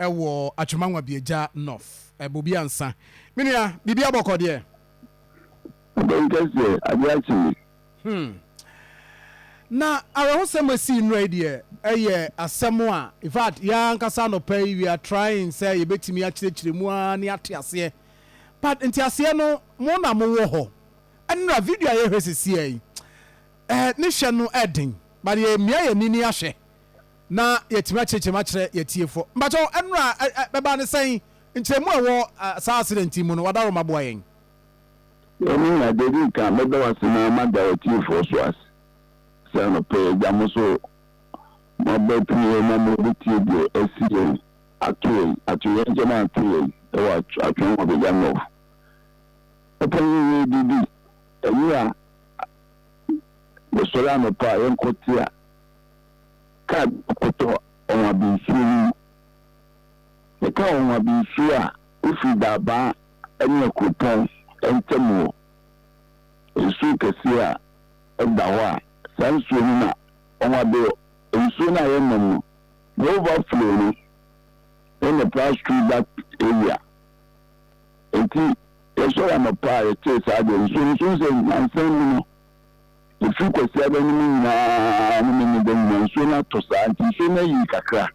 Ɛwɔ Atwema Nwabiagya North. Bobi Ansa. Me nua, biribi abɔkɔ deɛ? Ɔbɛn kɛseɛ, adeɛ akye me. Na awerɛhosɛm a esii nnora yi deɛ, ɛyɛ asɛm a, in fact, yɛn ankasa anɔpa yi, we are trying sɛ yɛbɛtumi akyerɛkyerɛ mu ara ne ate aseɛ. But nteaseɛ no, mo na mowɔ hɔ. Nnora, video a yɛhwɛ seesei yi, eh, ne hwɛ no ɛden, but yɛmia yɛn ani ne ahwɛ na yɛatumi akyerɛkyerɛ mu akyerɛ yɛn atiefoɔ. Mpakyɛw, nnora, ɛbaa ne sɛn? Nkyerɛmu a ɛwɔ saa accident yi mu no, Wadaroma boa yɛn. Me nua, deɛ ɛdi nkan, mɛda wo ase na mada w'atiefoɔ so ase sɛ anɔpa yi, Agya, mo nso moaba apueɛ na mobɛtie deɛ asi yɛn, ato yɛn, atoyerɛnkyɛm a ato yɛn wɔ Atwea Nwabiagya North. Papa yi yɛredidi, ɛnyɛ a yɛsɔre anɔpa a yɛnkɔte a, kaa bi akɔtɔ Ɔnwabi nsuo no mu. Yɛka Ɔnwabi nsuo a, wofiri Daabaa ne Akuropɔn ntam wɔ nsuo kɛseɛ a ɛda hɔ a, saa nsuo no na Ɔnwabi nsuo no a yɛnom no, the overflow no na pass through that area. Nti yɛsɔre anɔpa a yɛtee saa deɛ nsuo no so sɛ nansa mu no, ɛfiri Kwasiada no mu nyinaa ne Memeneda nyinaa nsuo no atɔ saa nti nsuo no ayiri kakra.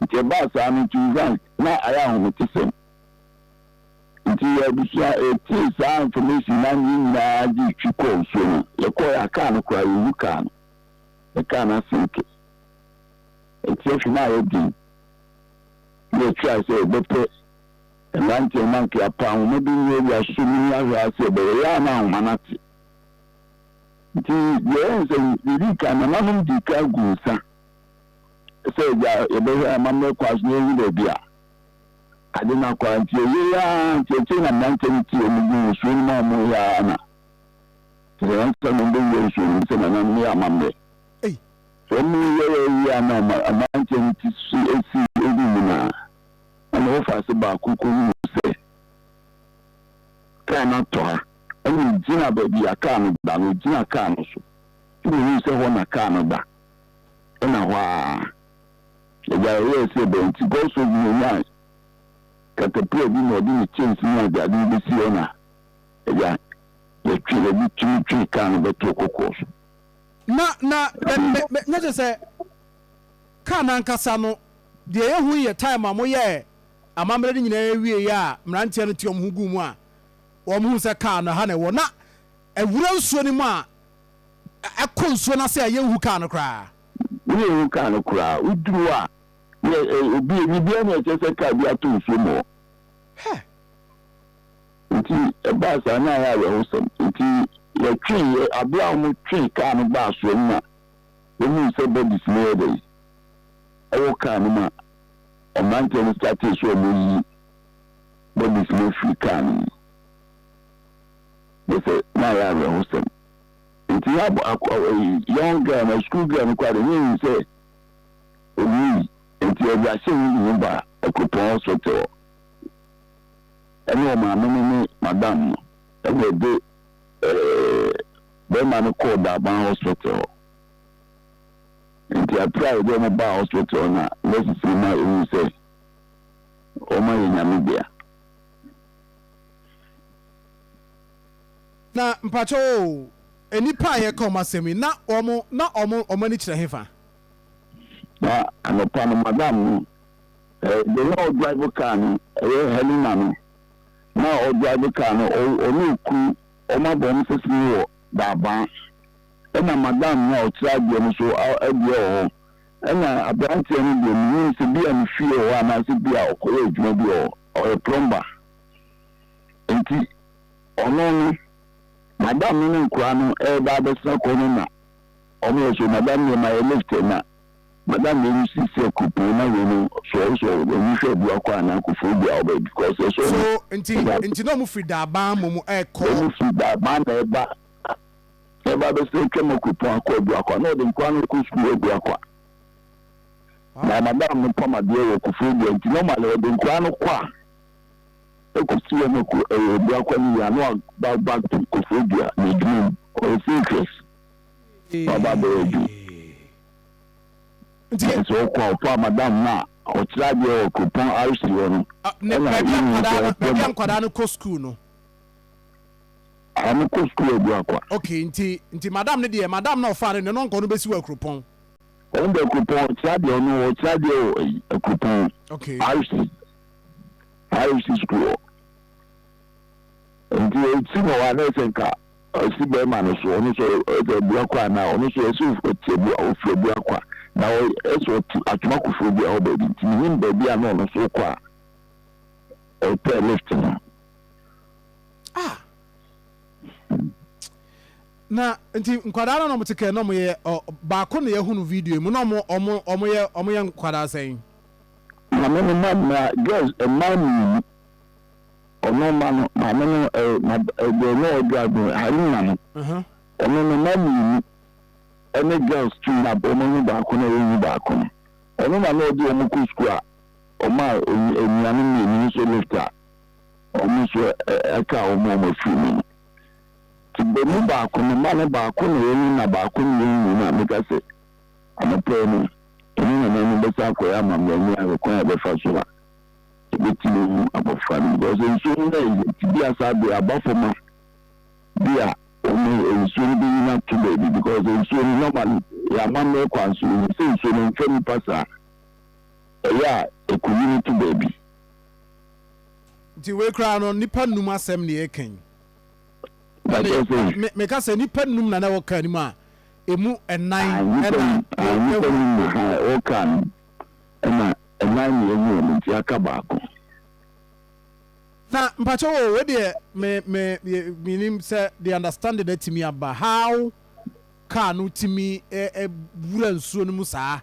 Nti ɛbaa saa no nti in na ayɛ ahometesɛm. Nti yɛ abusua yɛtee saa information na yɛn nyinaa gye twi kɔɔ nsuo no. Yɛkɔɔ yɛ kaa no koraa yɛnhu kaa no. Yɛ kaa no asenke. Nti ɛhwɛ na ayɛ den. Na yɛtry sɛ yɛbɛpɛ mmeranteɛ na nka yɛapɛ ahoma bi ne yɛasɔ mu ne ahwɛ ase ɛbɛyɛ yɛ a na ahoma no ate. Nti deɛ ɛyɛ ne sɛ yɛdii kan nananom dii kan gu nsa sɛ agya yɛbɛhwɛ amammerɛ kwan so na yɛhu baabi a ade no akɔ a nti ɛyɛ ara nti akyire na mmeranteɛ no ti wɔn gu nsuo no mu a wɔn yɛ ara na sɛ wɔn sɛ wɔn bɛwura nsuo no mu sɛ nananom yɛ amammerɛ wɔn yɛ yɛ yie a na mmeranteɛ no ti so esi egu mu na ɛna wɔfa ase baako kɔhu sɛ kaa no atɔ ha ɛna gyina baabi a kaa no da no gyina kaa no so ɛna ohun sɛ hɔ na kaa no da. Ɛna hɔ ara, agya yɛyɛɛ sɛ bɛn nti Godso bi onyaa katapila bi na ɔde ne kyɛnse ne adeade no bɛsi hɔ na agya yɛtwe yɛde tumi twee kaa no bɛtoo kokoɔ so. Na na bɛ bɛ bɛ nyɛ kyerɛ sɛ kaa no ankasa no deɛ yɛhu yɛ time a moyɛɛ amammerɛ no nyinaa wieeɛ a mmeranteɛ no te wɔn ho guu mu a wɔn hu sɛ kaa no ha na ɛwɔ na awura nsuo no mu a ɛkɔ nsuo no ase a yɛnhu kaa no koraa. Wonhu kaa no koraa. Woduru hɔ a, yɛ ɛ obi biribiara ni a ɛkyerɛ sɛ kaa bi atɔ nsuo mu hɔ. Hɛ! Nti ɛbaa saa na ayɛ awerɛhosɛm. Nti yɛtwee yɛ aberɛ a wɔtwee kaa no baa soɔ no na wɔhuu sɛ bodies no yɛ dɛn ɛwɔ kaa no mu a mmeranteɛ no startee sɛ wɔyi bodies no afiri kaa no mu. Yɛ sɛ na ayɛ awerɛhosɛm. Nti na akɔ ɛyi young girl na school girl no koraa de ne nim sɛ owui nti ɛde ahyɛ ne ho ba Akuropɔn hospital ɛne ɔmaame no ne madam no ɛna ɛde ɛɛ bɛrima no kɔɔ Daban hospital nti apira a yɛde wɔn baa hospital na nurses no ma ehu sɛ wɔn ayɛ nyame dea. Na mpakyɛw oo, nnipa a yɛreka wɔn asɛm yi, na wɔn, na wɔn, wɔn ani kyerɛ hefa? Na anɔpa no, madam no, eh, deɛ na ɔdrive car no, ɛyɛ Helena no, na ɔdrive car no, ɔne okunu, wɔn abɔ wɔn sesene wɔ Daabaa. Ɛna madam no a ɔkyerɛ adeɛ no nso adeɛ wɔ hɔ. Ɛna aberanteɛ no deɛ, menim sɛ bi a ne fie wɔ hɔ anaasɛ bi a ɔkɔyɛ adwuma bi wɔ hɔ, ɔyɛ plumber. Nti, Ɔno no, madam no ne nkwadaa no reba abɛsena kɔ no na wɔn yɛ so madam deɛ ma yɛ lift na madam wei no sisi akupon na wei no so ɔsɔ wɔn hwɛ abua kɔ anaa kofoɔ dua ɔbɛ because ɛsɔ So nti nti na wɔn firi Daaban mmom ɛrekɔ. Wɔn firi Daaban na ɛba ɛba abɛsena atwam akupon akɔ abua kɔ na ɔde nkwadaa no kɔ sukuu abua kɔ na madam no pam adeɛ wɔ kofoɔ dua nti normally ɔde nkwadaa no kɔ a. Ekosi hɔ no ko ɛyɛ Obuakwa ne wia na waba back to Koforidua n'adwuma mu. Ɔyɛ seamstress na waba abɛyɛ adwuma. Nti. Sɛ ɔkɔ a ɔfa madam no a. ɔkyerɛ adeɛ wɔ Kuropɔn RC hɔ no. Ne Ɛna baabi a yɛhu nkwadaa sɛ no ɔpɛ baabi a bɔ. nkwadaa no kɔ school no. Ɔmo kɔ school Abuakwa. Okay, nti madam no deɛ, madam no a ɔfaa no deɛ, na ɔnkɔ no bɛsi wɔ Akuropɔn. Ɔno deɛ Akuropɔn, ɔkyerɛ adeɛ, ɔno ɔkyerɛ adeɛ wɔ ayi, Akuropɔn. RC, RC school hɔ. Nti ɔsi no hɔ a na ɛsɛ nka ɔsi bɛrima no so, ɔno nso ɔsɛ Abuakwa anaa, ɔno nso ɛsɛ ɔte Abu, ɔfiri Abuakwa. Na ɛsɛ ɔte Atwoma Kofoɔ bi a hɔ baabi, nti menim baabi a na ɔno nso kɔ a ɔpɛ lift no. Ah! Na nti nkwadaa no na wɔte kaa na wɔyɛ ɔ baako na yɛhu no video mu na wɔn wɔn wɔn yɛ wɔn yɛ nkwadaa sɛn? Maame no mma mmaa girls mmaa mmienu ɔno mma no maame no ɛ ma ɛ deɛ na ɔdrive no Halima no ɔno no mma mmienu ɛne girls two na wɔn ahu baako na yɛnhu baako no ɔno na na ɔde wɔn kɔ sukuu a ɔmaa anuanom mmienu nso lift a wɔn nso ɛka wɔn a wɔafiri mu no. Nti bɛ mu baako no, mma no baako na yɛnim na baako ne yɛnnim a, meka sɛ, anɔpa yi no, yɛne nananom bɛsan akɔyɛ amammerɛ ne ahwɛ kwan a yɛbɛfa so a yɛbɛtumi ahu abɔfra no. Because nsuo no na ɛyɛ nti bi a saa berɛ aba fam a, bi a wɔn nsuo no bɛyi no ato baabi because nsuo no normally yɛ amammerɛ kwan so yɛnim sɛ nsuo no mfa nnipa saa, ɛyɛ a ɛkɔyi no to baabi. Nti wei koraa no nnipa num asɛm na yɛreka yi. Ɛne meka sɛ nnipa num na na ɛwɔ kaa no mu a emu ɛnan ɛna nnipa num na ɛwɔ kaa no mu ɛna ɛnan na yɛhu wɔn nti aka baako. Na mpakyɛ o wei deɛ me me menim sɛ the understanding atumi aba how kaa no tumi wura nsuo no mu saa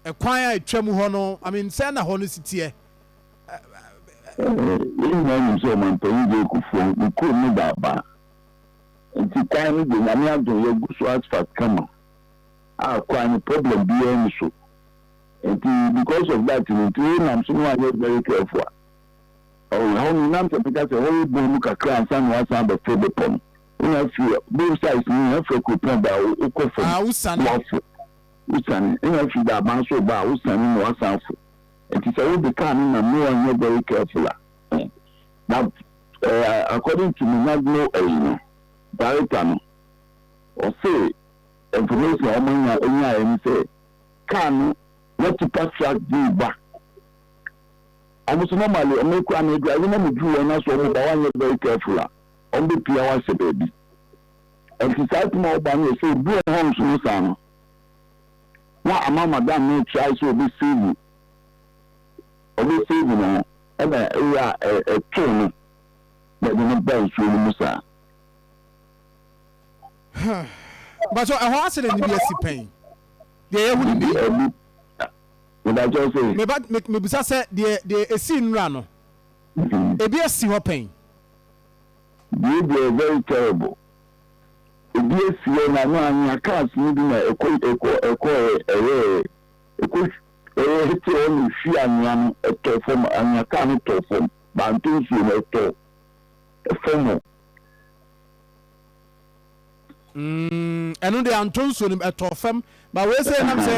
ɛkwan a ɛtwa mu hɔ no I mean sɛ na hɔ no si teɛ. Yɛn nyinaa nim sɛ Ɔmanpanyin Jay Kufuor ne kurom no da aba nti kwan no deɛ Nyame adom yɛagu so asphalt kama a kwan no problem biara nni so nti because of that no nti wo nam so na wanyɛ very careful a ɔwɔ hɔ no nam sɛ meka sɛ hɔ yɛ bɔn mu kakra ansa na wasan abɛforo bepɔ no wonya firi both sides no nyinaa firi kuropɔn ba a wokɔ fam na wafo wosane wonya firi Daaban so ba a wosane na wasan afo. Nti sɛ wode car no nam na wanyɛ very careful a eh, na eh, according to me NADMO ayi no, director no, ɔse information a wɔn anya nyaeɛ ne sɛ car no na tipa truck bi ba. Wɔn so normally wɔn kura me drive na me duru wɔn na so wɔn ba wanyɛ very careful a wɔn bɛ pia wɔn ahyɛ baabi. Nti saa tuma ɔba no yɛ sɛ odu wɔn hɔ nso no saa no. Na ama madam no try sɛ ɔbɛ save ɔbɛ save ne ho ɛna ɛyɛ a ɛtoo no na ɛde no baa nsuo no mu saa. Mpakyɛw ɛhɔ accident no bi asi pɛn? Deɛ yɛhu no nnɛ yi. Mepakyɛw se. Meba mebisa sɛ deɛ deɛ esii nnora no ebi asi hɔ pɛn? Deɛ deɛ very terrible. Ebi asi hɔ na no anwea cars no bi na ɛkɔ ɛkɔ ɛkɔ ɛyɛ ɛkɔ ɛyɛ hete hɔ na ehwie anwea no ɛtɔ fam anwea car no tɔ fam bantɔ nsuo no ɛtɔ fam hɔ. Mm, ɛno deɛ antɔ nsuo no ɛtɔ fam ba wei sɛ ɛnam sɛ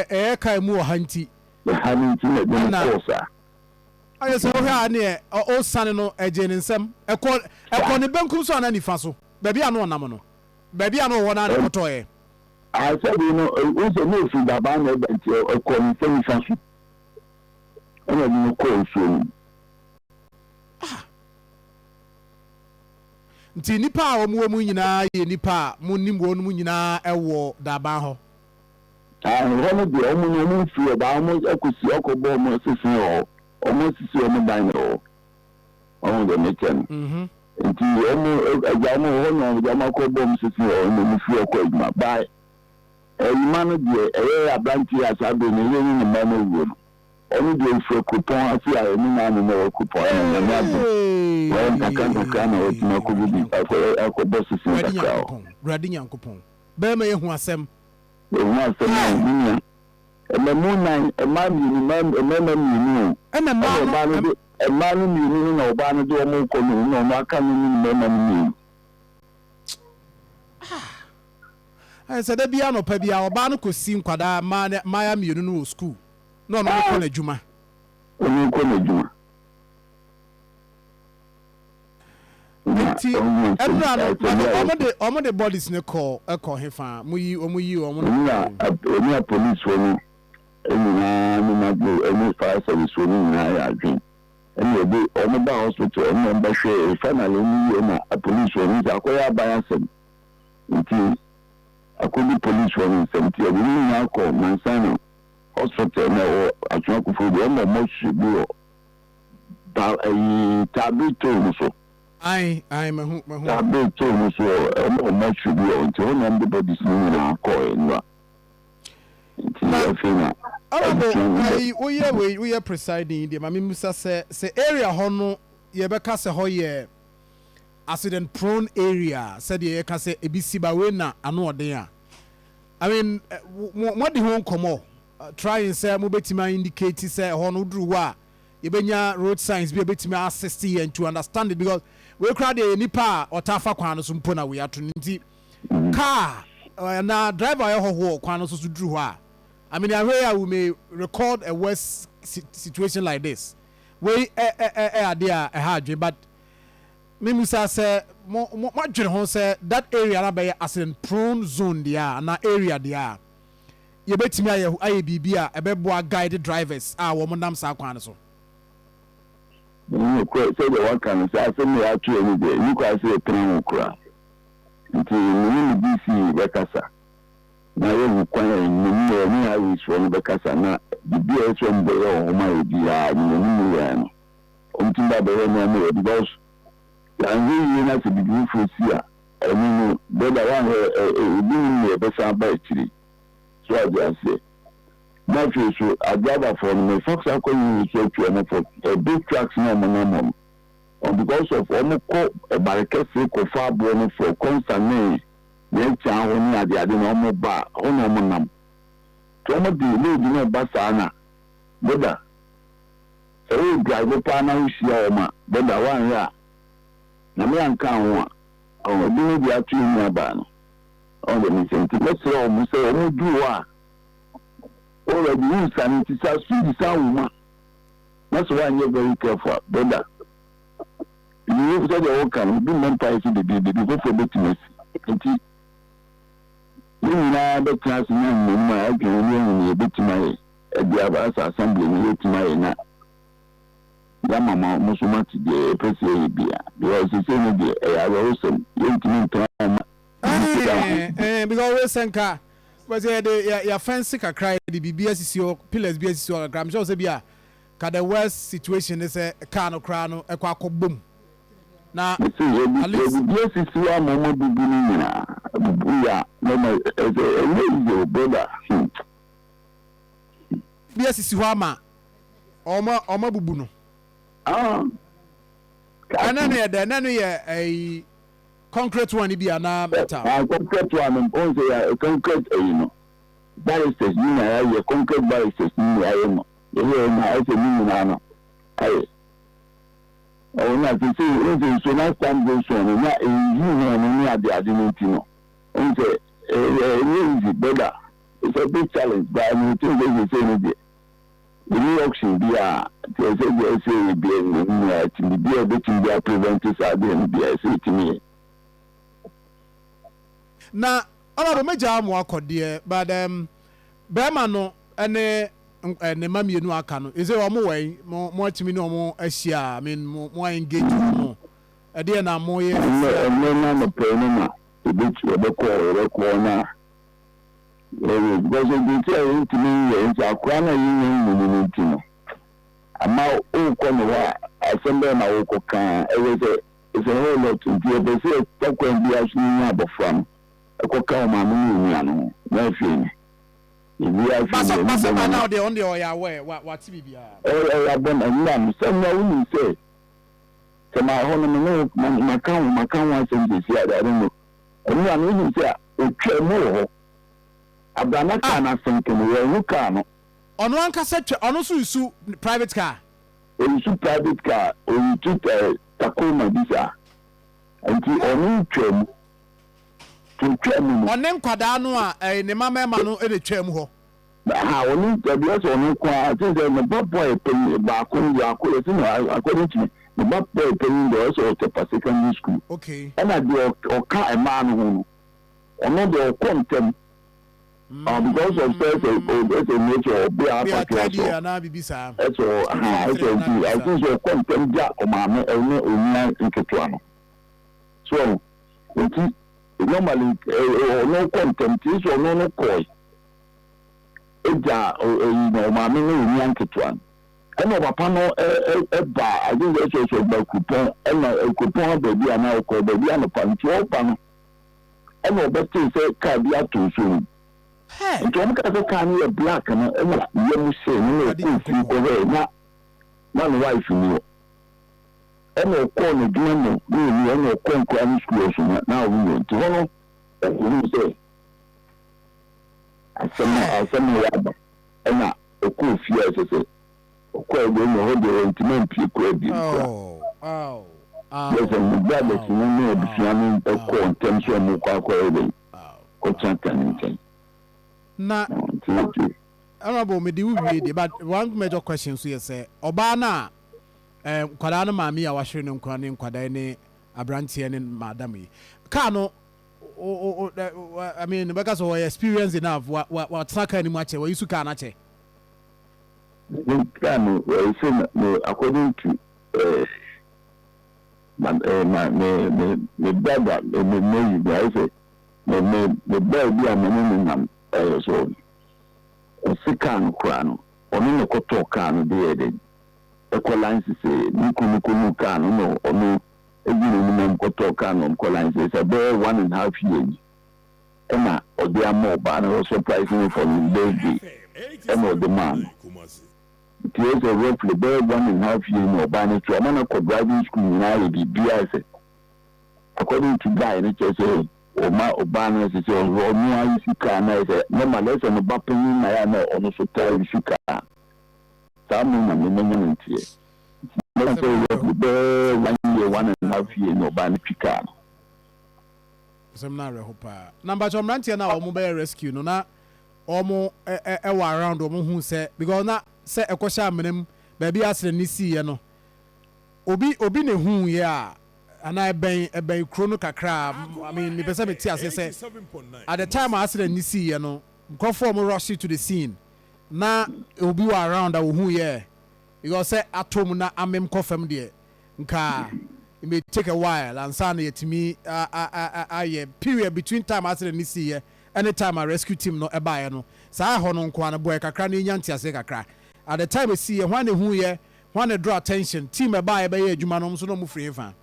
ɛyɛ car mu wɔ ha nti. Ɛha no nti na ɛde no kɔɔ saa. Ayɛ sɛ wohwɛ a neɛ ɔsane no ɛgye ne nsam ɛkɔ ɛkɔ ne benkum so anaa nifa so. Baabi a na ɔnam no, baabi a na ɔwɔ no ara na ɛkɔtɔeɛ. Sɛdeɛ no, wohu sɛ na ɔfiri dabaa na ɛba nti, ɛkɔɔ ne nsa nifa so, ɛna ɛde no kɔɔ nsuo no mu. Ah! Nti nnipa a wɔwɔ mu nyinaa yɛ nnipa a monim wɔn mu nyinaa wɔ daban hɔ? Ah, hɔ no deɛ, wɔn no, wɔn mfiri hɔ, baa wɔn akɔsi, akɔbɔ wɔn asese wɔ hɔ, wɔn asisi wɔn dan na ɛwɔ hɔ. Ɔho deɛ mekyɛ no. Nti ɔmo agya ɔmo wɔ hɔ na ɔmo ɔmo akɔ bɔ ɔmo sisi hɔ na ɔmo firi hɔ kɔ adwuma. By ɛyima no deɛ ɛyɛ abranteɛ a saa bere no yere ne ne mma no awuo no ɔno deɛ ofiri kuropɔn ase a ɛne maame na ɛwɔ kuropɔn ɛna Nyame adom wɔyɛ nkakra nkakra na watumi akɔ bi akɔ akɔ bɔ sisi nkakra hɔ. Awurade Nyankopɔn bɛrima yɛ hu asɛm. Ehu asɛm o me nua. Mmamu nan, mmaa mmienu, mmarima mmienu o. Ɛna mmaa no. Ɛna ɔbaa no de, mmaa no mmienu no na ɔbaa no de wɔn rekɔ no, na ɔno aka no ne mmarima no mmienu. Ah. Ayɛ sɛ da biara anɔpa biara ɔbaa no kɔsi nkwadaa mmaa mmayewa mmienu no wɔ sukuu. Na ɔno rekɔ n'adwuma. Ɔno rekɔ n'adwuma. Nti ɛnura no wɔn de wɔn de bodies no kɔ ɛkɔ hefa mo yi wɔn yi wɔn. Ɛnura ɛnura polisifoɔ no nyinaa ne madwo ɛne fire service foɔ no nyinaa yɛ adwene ɛna ɛde wɔn ba hospital ɛna wɔn bɛhwɛ finally wɔn yi ɛna polisifoɔ no nti akɔyɛ aban asɛm nti akɔdi polisifoɔ no nsɛm nti ɛde ne nyinaa kɔ Mansano hospital na ɛwɔ Atwena Koforidua wɔn bɔ mɔsu bi wɔ. Ta ayi Tabiri toll no so. Ae ae mahu mahu. Tabiri toll no so wɔ wɔn wɔ mortuary bi wɔ hɔ nti hɔ na wɔn de bodies no nyinaa kɔɔ nnura. Nti Na afei na honourable abusua no bɛ. ayi woyɛ wei woyɛ presiding yi deɛ ma me mmisa sɛ sɛ area hɔ no yɛbɛka sɛ hɔ yɛ accident prone area sɛdeɛ yɛka sɛ ebi si ba wei na ano ɔden a I mean mo moadi ho nkɔmmɔ trying sɛ mobɛtumi a indicate sɛ ɛhɔ no woduru hɔ a yɛbɛnya road signs bi a ɛbɛtumi a assist yɛn to understand it because wei koraa deɛ yɛ nipa a ɔtaa fa kwan no so mpo na wei ato no nti car anaa driver a ɔyɛ hɔhoɔ kwan no so so duru hɔ a I mean ahwɛ yi a we may record a worse situation like this wei ɛ ɛ ɛ ɛ adeɛ a ɛha adwene but memusa sɛ mo mo moadwene ho sɛ that area no abɛyɛ accident prone zone deɛ a anaa area deɛ a yɛbɛtumi ayɛ ayɛ biribi a ɛbɛboa guide drivers a wɔn nam saa kwan no so. Nokorɛ, sɛdeɛ waka no, saa asɛm yi a ato yɛn yi deɛ, ɛnni kwan sɛ yɛtena ho koraa. Nti me ne me DC bɛkasa na yɛahu kwan a me ne yɛne Highways foɔ no bɛkasa na biribi a ɛsɛ sɛ wɔn bɛyɛ wɔ ho ma yɛ biara no, yɛne mu yɛn no, wɔn tumi ba bɛyɛ na wɔn yɛ because yɛanhwɛ yie na sɛ biribi foforɔ si a, ɛno no, brother woanhwɛ ɛ ɛ ebi nim nea ɛbɛsan aba akyire. So wate aseɛ? Na afei so adriverfoɔ no mefa saa kwan yi so atu wɔn fo, eh, big trucks na wɔn nam hɔ no, wɔn because of wɔn kɔ ɛbare kɛse kɔfa aboɔ no frɔ kɔnsa ne yɛn kyaa hɔ ne adeade na wɔn ba a, hɔ na wɔn nam. Nti wɔn de load no ba saa na brother sɛ wo drive paa na wohyia wɔn a brother woanhwɛ a Nyame anka ho a, ɔho ebi ne deɛ ato yɛn nuabaa no. Ɔho deɛ mesɛ nti mɛsrɛ wɔn sɛ wɔn duru hɔ a already wonsane nti sɛ asodi san wɔ mu a na sɛ woanyɛ very careful a brother ebi sɛdeɛ woka no obi mmɔ mpaeɛ sɛ bebree biribi foforɔ bɛtumi asi nti ne nyinaa bɛtena ase na mmom a adwene ne ahu ne yɛbɛtumi ayɛ ɛde aba asa assembly no yɛtumi ayɛ na yɛama mo mo nso moate deɛ yɛpɛ sɛ yɛyɛ bia because seesei no deɛ ɛyɛ awerɛhosɛm yɛntumi ntena hɔ ma biribi da ho. Ɛɛ because wei sɛ nka bɛsɛ yɛde yɛ yɛafɛnse kakra yɛde biribi asisi hɔ pillars bi asisi hɔ kakra mehyɛ sɛ bi a ka the worst situation ne sɛ car no koraa no ɛkɔ akɔbɔ mu na Mese yɛde at least yɛde bi asisi hɔ ama wɔn abubu no nyinaa abubu yɛ a na ma ɛsɛ ɛnyɛ easy o brother hmm. Bi asisi hɔ ama wɔn wɔn abubu no. Ah, Ɛnɛ no yɛ dɛ ɛnɛ no yɛ ɛyi concrete one bi anaa metal. Ah, concrete one no ɔn sɛ yɛ concrete ɛyi no barristers ni na yɛayɛ concrete barristers ni na yɛayɛ no yɛyɛ na ɛsɛ ne nyinaa no ayɛ ɔwɔ na sɛ sɛ ɔn sɛ nsuo na time goes on no na ɛyi ho no ne ade ade no nti no ɔn sɛ ɛyɛ ɛnyɛ easy brother it's a big challenge but I mean think sɛ sɛ no deɛ ɛni option bi a nti ɛsɛ deɛ ɛsɛ yɛ bi ɛmu mu a ɛtumi bi a ɛbɛtumi bi a prevent saa deɛ no bi a ɛsɛ ɛtumi yɛ. Na honourable mɛgyaa mo akɔ deɛ but um, bɛrima no ne ne mma mmienu a aka no ɛsɛ wɔn wɔ yi mo mo atumi ne wɔn ahyia I mean mo mo engage wɔn ɛdeɛ na mo yɛ ɛnɛ sisi a. Ɛnɛ na nɔpɛ no na yɛbɛtu yɛbɛkɔ yɛbɛkɔ na yɛyɛ because nti a yɛntumi nyɛ nti akora no a yɛnya nwunu no nti no ama wokɔ ne hɔ a asɛm bɛyɛ na wokɔ kaa ɛyɛ sɛ it's a whole lot nti yɛpɛ sɛ yɛfa kwan biara so yɛnya abɔfra no ɛkɔka wo maame ne onua no ho na afei no ebi afei Basa deɛ ne basa bɛma ba no now deɛ ɔno deɛ ɔyɛ aware wa wate biribiara. Ɔyɛ abɔn ɛnna no sɛ nea wonim sɛ sɛ ma hɔ no me ne wo ma maka ho maka ho asɛm sɛsi ade ade no ɛnna no wonim sɛ otwa mu wɔ hɔ abrana kaa Ah no asɛnke no wɔn kaa no. Ɔno ankasa twa ɔno nso nsu private car. Ɔnsu private car, ɔntu ɛɛ Tacoma bi saa nti ɔno twa mu nti otwa mu no. Ɔne nkwadaa no a ɛɛ ne mma mmarima no na etwaa mu hɔ. Ha ɔno dabi, ɛsɛ ɔno nko ara ti sɛ ne ba boy panyin baako no, baako yɛ sɛ no, according to me, ne ba boy panyin deɛ, ɔsɛ ɔtɛpa secondary school. Ɛna deɛ ɔka mmaa no ho no, ɔno deɛ ɔkɔ ntɛm because of sɛ ɛsɛ nature ɔbea apatoa so ɛsɛ ha ɛsɛ, nti I think sɛ ɔkɔ ntɛm gya ɔmaame ɛne onua nketewa no so. Nti normally ɔno kɔ ntɛm, nti sɛ ɔno no kɔɛ egya ɛyi na ɔmaame ne onua nketewa no, ɛna ɔpapa no ɛba. I think sɛ ɔba Kuropɔn, ɛna Kuropɔn baabi a na ɔkɔ baabi anɔpa, nti ɔba no ɛna ɔbɛte sɛ kaa bi ato nsuo mu. Nti wɔn kaa sɛ kaa no yɛ black no, ɛna yam se no na ɔkɔ fie kɔhwɛ na ne wife ni hɔ. Ɛna ɔkɔɔ n'adwuma mu na ɔni hɔ, ɛna ɔkɔɔ nkɔla no sukuu nso na ɔno ni hɔ. Nti hɔ no ɔhunu sɛ asɛm a yɛaba, ɛna ɔkɔɔ fie a ɛsɛ sɛ ɔkɔɔ ɛdeɛ na ɛhɔ deɛ ɔntumi ampie koraa bio koraa. Yɛ sɛ ne brothers no ne abusua no kɔɔ ntɛm sɛ ɔmo kɔ akɔyɛ dɛn, kɔtena ne nkyɛn. Na nti Honorable, mede wo wie deɛ, but one major question so yɛ sɛ ɔbaa no a nkwadaa no maame yi a wahwere no nkwa ne nkwadaa ne aberanteɛ ne madam yi kaa no, I mean, bɛka sɛ wɔyɛ experience enough, watena kaa no mu akyɛ, wɔyi su kaa no akyɛ? Ne kaa no wɔyɛ sɛ no, according to ma ma me me me brother, me me me yi ayɛ sɛ me boy bi a me ne ne nam ɛyɛ so, ɔsi kaa no koraa no, ɔno na kɔtɔɔ kaa no de yɛ de ɛkɔ license. Ne kunu kunu kaa no na ɔno egu n'anim kɔtɔɔ kaa no, ɔkɔ license sɛ bɛyɛ 1.5 year yi, ɛna ɔde ama ɔbaa no, surprise no for ne birthday, ɛna ɔde maa no. Nti yɛ sɛ roughly bɛyɛ 1.5 year na ɔbaa no to ɔma no kɔ driving school nyinaa, yɛ biribiara sɛ according to guy no kyerɛ sɛ ɔma ɔbaa no ɛsɛ sɛ ɔno ayi si kaa na ɛsɛ normal ɛsɛ no ba panyin na yɛ na ɔno so taa yi si kaa saa mo na me menya no. Nteɛ nti sɛ roughly bɛyɛ one year, 1.5 year na ɔbaa no twi kaa no. Asɛm no awerɛho paa. Na mbakyɛ mmeranteɛ no a wɔn bɛyɛ rescue no na wɔn ɛwɔ around, wɔn hu sɛ because na sɛ ɛkɔhyɛ amena mu baabi a accident ne siiɛ no, obi na ehu yɛ a anaa ɛbɛn kuro no kakra? I mean, mepɛ sɛ mete aseɛ sɛ at the time a accident ne siiɛ no, nkurɔfoɔ a wɔn rush to the scene na obi wɔ around a ohun yɛ, because sɛ atɔ mu na amem kɔ fam deɛ, nka it may take a while ansa na yɛtumi ayɛ period between time accident ne siiɛ ɛne time a rescue team no ɛbaeɛ no. Saa ɛhɔ no nko ara no bɔɛ kakra na yɛnya nteaseɛ kakra. At the time esiiɛ, hwan na ehu yɛ, hwan na draw attention, team ɛbaeɛ bɛyɛ adwuma no nso na ɔmo firi hefa?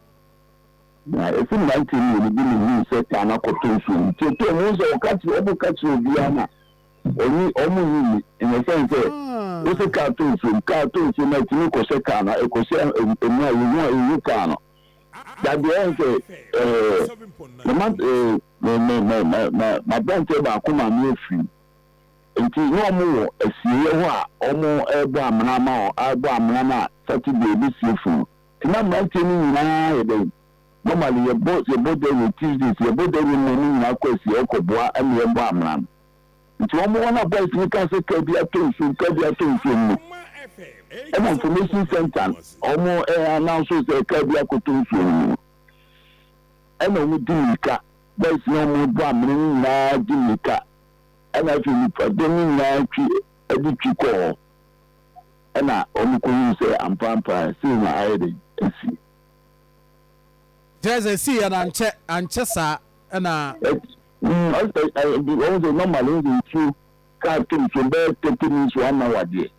Na esi mmeranteɛ mmienu bi na ehuu sɛ kaa no akɔtɔ nsuo mu, nti etu ɔmo sɛ ɔka kyerɛ ɔmo, ka kyerɛ obiara na ɔnyi ɔmo nyi ni in the sense sɛ wosi kaa tɔ nsuo mu, kaa tɔ nsuo mu a, etumi kɔhyɛ kaa no, ɛkɔhyɛ emu a yehu a ehu kaa no dadeɛ ɛn sɛ mema me me me me me m'aberanteɛ baako maame efiri, nti na ɔmo wɔ asieɛ hɔ a ɔmo ɛrebɔ amena ama ɔ ɛrebɔ amena no a Saturday ebi sie funu, nti na mmeranteɛ no nyinaa yɛ dɛ normally yɛbɔ dawuro Tuesdays, yɛbɔ dawuro mu, ɔmo nyinaa kɔ asie ɛkɔboa ɛna yɛbɔ amena no. Nti wɔn wɔn a boys no ka sɛ kaa bi atɔ nsuom, kaa bi atɔ nsuom no, ɛna information center wɔn announce sɛ kaa bi akɔtɔ nsuom no, ɛna wɔn di mirika, boys no wɔn bɔ amena no nyinaa di mirika, ɛna afei nipadɔm no nyinaa twi ɛde twi kɔɔ hɔ, ɛna wɔn kɔ hu sɛ ampampa sei na ayɛ de esi. Kyerɛ sɛ sii yɛ no ankyɛ saa ɛna. Ɔsɛ wɔn sɛ normally wɔn sɛ nsuo kaa to nsuo bɛyɛ 30 minutes, one hour deɛ,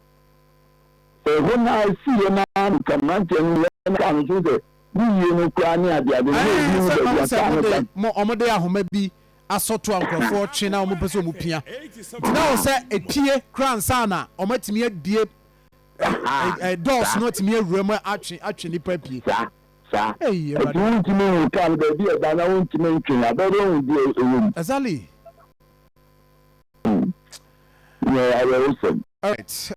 sɛ ɛhɔ naa si yɛ naa nka mmeranteɛ no yɛ kaa no so sɛ ne yie no koraa ne adeade no na ebi mu baabi a kaa no ka. Mo ɔmo de ahoma bi asɔto a nkurɔfoɔ twe na ɔmo pɛ sɛ ɔmo pia, nti na wɔ sɛ epie koraa nsa na ɔmo atumi abie doors no, atumi awura mu atwe nipa pie. Saa ɛti wontumi hu kaa no baabi a ɛda na wontumi ntwe abɛrɛ hu deɛ ɛwɔ mu. Yɛ awerɛhosɛm. Alright,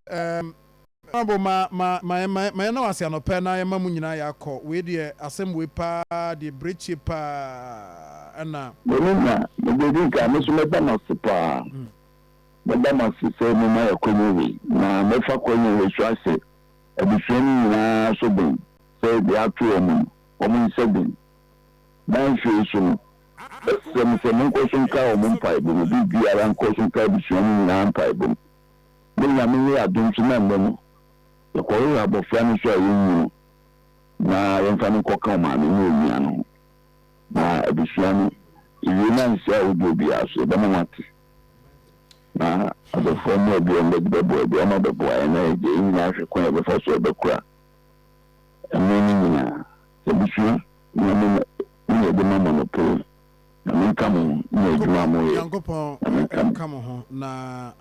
Honorable, ma yɛn na wase anɔpɛ na yɛma mu nyinaa yɛakɔ. Wei deɛ, asɛm wei paa deɛ, berekyie paa ɛna. Mene na mede di nka me so mɛda no ase paa. Mɛda mo ase sɛ moma yɛ akwanya wei, na mɛfa kwanya wei so ahyɛ abusua no nyinaa so den sɛ deɛ ato wɔn no, wɔn nhyɛ den. Na afei nso no, mɛsrɛ mo sɛ monkɔ so nkae wɔn mpaebɔ mu, biribiara nkɔ so nkae abusua no nyinaa mpaebɔ mu. Na Nyame nyɛ yɛn adom so na nnɛ no, yɛkɔhwehwɛ abɔfra no nso a yɛnhu no, na yɛmfa no nkɔka ɔmaame ne onua no ho. Na abusua no, ewie no anhyia ahodoɔ biara so, yɛbɛma moate. Na adɔfoɔ mmoa bi a wɔbɛde bɛboa bi, wɔn abɛboa yɛn na yɛgye yɛn nyinaa ahwɛ kwan a yɛbɛfa so yɛbɛkora ɛmo no nyinaa. Sɛ abusua, Nyame na mo na yɛde ma mo no pere. Nyame nka mo ho ne adwuma a moyɛ. Nyankopɔn Nyame nka mo. nka mo ho na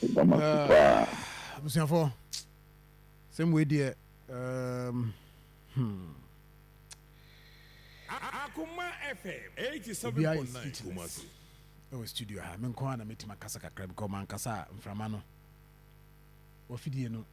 Yɛda mo ase paa. Abusuafoɔ, sɛm wei deɛ um, hmm. Obiara yɛ speechless ɛwɔ studio ha. Me nko ara na mɛtumi akasa kakra because mankasa a mframa no wafidie no.